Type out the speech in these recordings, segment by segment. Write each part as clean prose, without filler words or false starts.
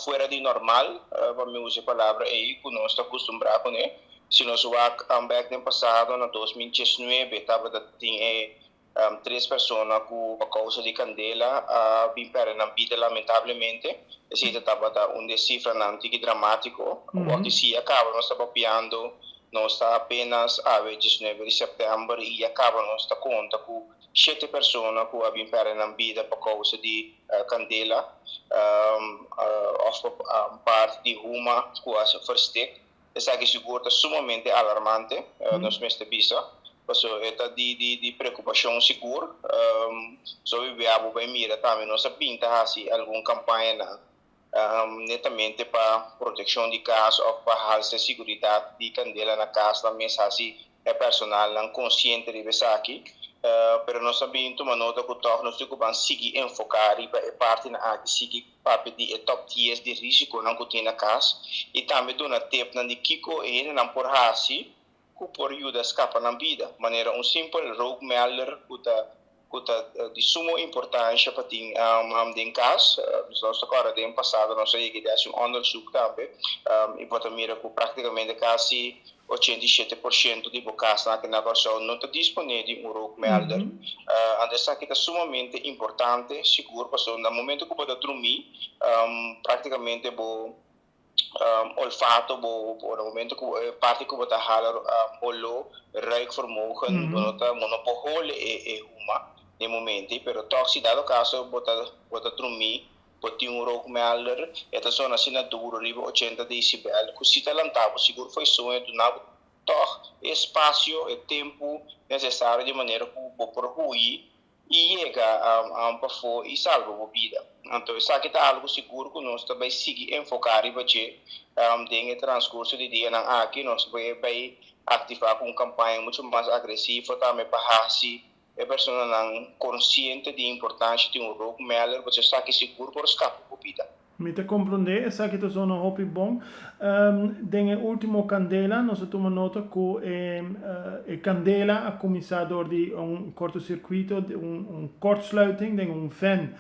Fuera di normal, pa mi usa e palabra ei ku nos ta kustumbrá kuné. Si nos wak bèk den pasado, na 2019 tabata tin e tres persona ku pa kousa di kandela a bin pèrdè nan bida lamentablemente. Esei ta tabata un di e sifranan tiki dramátiko. Awor ki si a kaba nos ta papiando, nos ta apenas awe 19 di sèptèmber i ya kaba nos ta konta ku shete persona ku a bin pèrdè nan bida pa kousa di kandela òf pa parti di huma ku a verstik. Esaki sigur ta sumamente alarmante, nos mester bisa, pasobra e ta di preokupashon sigur. So bia bo bai mira tambe nos a bin ta hasi algun kampañanan netamente pa protekshon di kas òf pa halsa siguridat di kandela na kas nan mes hasi e personalnan konsiente riba esaki. Pero nos a bin tuma nota ku tòg nos tin ku ban sigui enfoká riba e partinan aki, sigui papia di e tòp 10 di risikonan ku tin na kas i tambe duna tepnan di kiko e hendenan por hasi ku por yuda skapa nan bida, manera un simpel rookmelder ku ta di sumo importansha pa tin den kas. Nos ta kòrda den pasado nos a yega di hasi un onderzoek tambe i bo ta mira ku praktikamente kasi 87% di bo kasnan aki na Kòrsou no ta disponé di un rookmelder. Anto esaki ta sumamente importante sigur pasobra na momento ku bo ta drumí, praktikamente bo olfato, bo na momento ku e parti ku bo ta hala holó, ruikvermogen, bo no por hole e huma den momento, pero tòg si dado kaso bo ta drumí, bo tin un rookmelder, e ta zona asina duro riba 80 decibel, ku si ta lanta bo sigur fo'i soño, duna bo tòg e espasio, e tempu nesesario di manera ku bo por hui i yega pafó i salba bo bida. Anto esaki ta algu sigur ku nos ta bai sigui enfoká riba dje den e transkurso di dianan aki. Nos bai aktivá ku un kampaña muchu mas agresivo tambe pa hasi e personanan konsiente di importansha di un rookmelder, pasobra esaki sigur por skapa bo bida. Mi ta komprondé, esaki ta zona hopi bon. Den e último kandela nos a tuma nota ku e kandela a kuminsá dor di un kortosirkuito, un kortsluiting den un fen.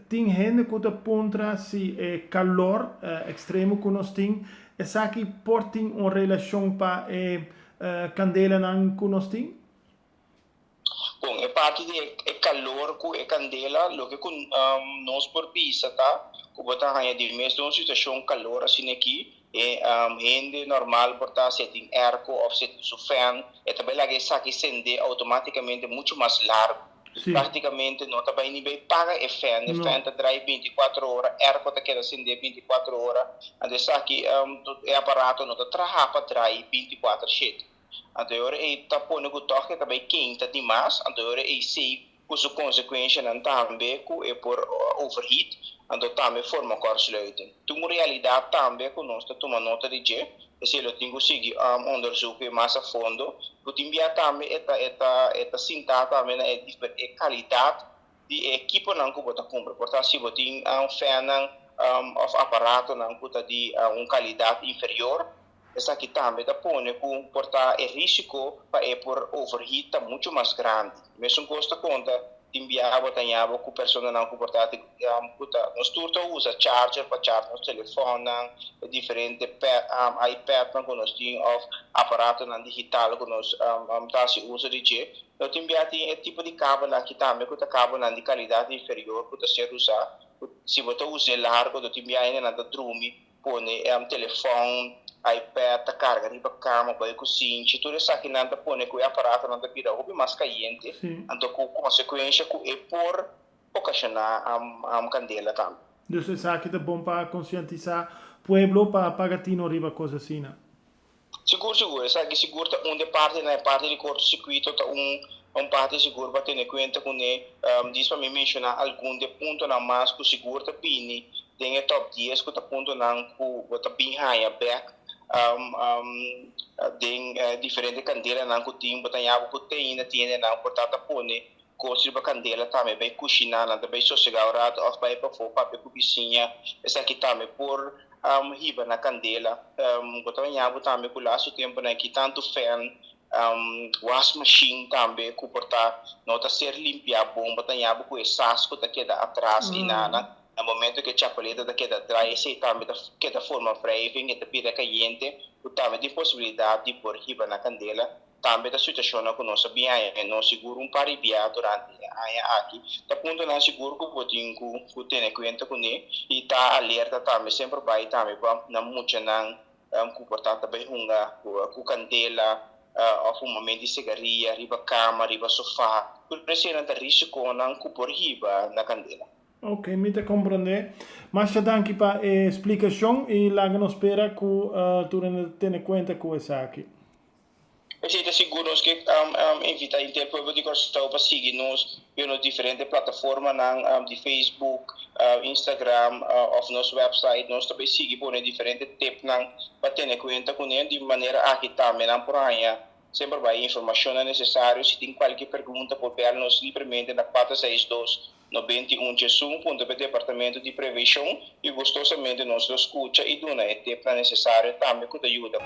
Tin hende ku ta puntra si e kalor ekstremo ku nos tin, esaki por tin un relashon pa e kandelanan ku nos tin? Bon, e parti di e kalor ku e kandela, loke ku nos por bisa ta ku bo ta haña di mes den un situashon kalor asina aki, e hende normal por ta si e tin airco òf si e tin su fan, e ta bai laga esaki sende outomátikamente muchu mas largu. Práktikamente no ta bai ni bai paga e fan, e fan ta drai 24 ora, airco ta keda sende 24 ora, anto esaki e aparato no ta traha pa drai 24/7. Anto e ora ei ta pone ku tòg e ta bai keinta dimas, anto e ora ei sei ku su konsekuenshanan tambe ku e por overheat, anto tambe forma kortsluiting. Tin un realidat tambe ku nos ta tuma nota di dje, esei lo tin ku sigui onderzoek mas a fondo, ku tin bia tambe e ta sintá tambe na e kalidat di e ekiponan ku bo ta kumpra. Por tanto, si bo tin fannan òf aparatonan ku ta di un kalidat inferior, esaki tambe ta pone ku por ta e risiko pa e por overheat ta muchu mas grandi. Mesun kos ta konta tin bia bo ta haña bo ku personanan ku por ta ku ta nos tur ta usa charger pa charge nos telefònnan, e diferente iPadnan ku nos tin òf aparatonan digital ku nos ta hasi uso di dje. No tin bia tin e tipo di kabelnan aki tambe ku ta kabelnan di kalidat inferior ku ta ser usá. Si bo ta us'é largu, no tin bia hendenan ta drumi pone telefòn, iPad ta karga riba kama, bai ku sinchi, tur esakinan ta pone ku e aparatonan ta bira hopi mas kayente, anto ku konsekuensha ku e por okashoná kandela tambe. Dus esaki ta bon pa konsientisá pueblo pa paga tino riba kos asina. Sigur, sigur. Esaki sigur ta un di e partinan, e parti di kortosirkuito ta un parti sigur pa tene kuenta kuné. Dis pa mi menshoná algun di e puntonan mas ku sigur ta bini den e top 10 ku ta puntonan ku bo ta bin haña bèk den diferente kandelanan ku tin. Bo ta haña bo ku te ainda tin hendenan por ta ta pone kos riba kandela tambe bai kushiná, nan ta bai sosegá un ratu òf bai pafó papia ku bisiña. Esaki tambe por hiba na kandela. Bo ta haña bo tambe ku lastu tempunan aki tantu fan, wasmachine tambe ku por ta no ta ser limpiá bon, bo ta haña bo ku e sas ku ta keda atras i nana. Na momento ku e chapaleta ta keda drai esei tambe ta keda forma wrijving, e ta bira kayente ku tambe tin posibilidat di por hiba na kandela. Tambe ta situashonnan ku nos a bin haña nos sigur un par di bia durante e aña aki. Ta puntonan sigur ku bo tin ku ku tene kuenta kuné i ta alerta tambe semper bai tambe pa na muchanan ku por ta ta bai hunga ku kandela òf un momento di sigaria riba kama, riba sofá. Tur eseinan ta risikonan ku por hiba na kandela. Ok, mi ta komprondé. Masha danki pa e splikashon i laga nos spera ku tur hende ta tene kuenta ku esaki. Esei ta sigur nos ke invitá henter pueblo di Kòrsou pa sigui nos via nos diferente plataformanan di Facebook, Instagram òf nos wèpsait. Nos ta bai sigui pone diferente tepnan pa tene kuenta kuné. Di manera aki tambe nan por haña semper bai e informashonnan nesesario. Si tin kualke pregunta por bèl nos libremente na 462 91 Djesun punta pa e Departamento di Prevenshon i gustosamente nos lo skucha i duna e tepnan nesesario tambe ku ta yuda.